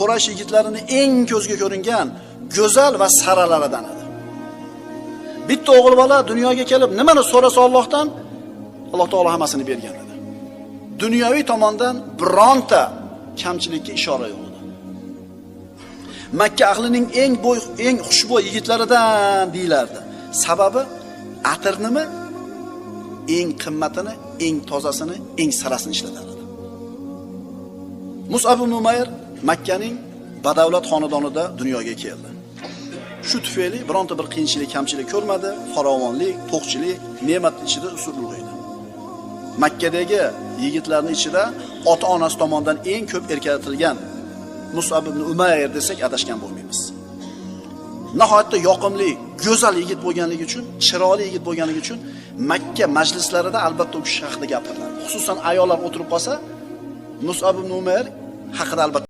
Quraysh yigitlarining eng ko'zga ko'ringan go'zal va saralaridan edi. Bitta o'g'il bola dunyoga kelib nimani so'rasa Allohdan, Alloh taolo hammasini bergan edi. Dunyoviy tomondan bironta kamchilikka ishora yo'q edi. Makka ahlining eng xushbo'y yigitlaridan deyilardi. Sababi atirnimi eng qimmatini, eng tozasini, eng sarasini ishlatar edi. Mus'ab ibn Umayr Makkaning badavlat xonadonida dunyoga keldi. Shu tufayli bironta bir qiyinchilik, kamchilik ko'rmadi, farovonlik, to'qchilik, ne'mat ichida usul ulg'aydi. Makkadagi yigitlarning ichida ota-onasi tomonidan eng ko'p erkalatilgan Mus'ab ibn Umayr desak adashgan bo'lmaymiz. Nihoyatda yoqimli, go'zal yigit bo'lganligi uchun, chiroyli yigit bo'lganligi uchun Makka majlislarida albatta u kishi haqida gapiriladi. Xususan ayollar o'tirib qolsa, Mus'ab ibn Umayr haqida albatta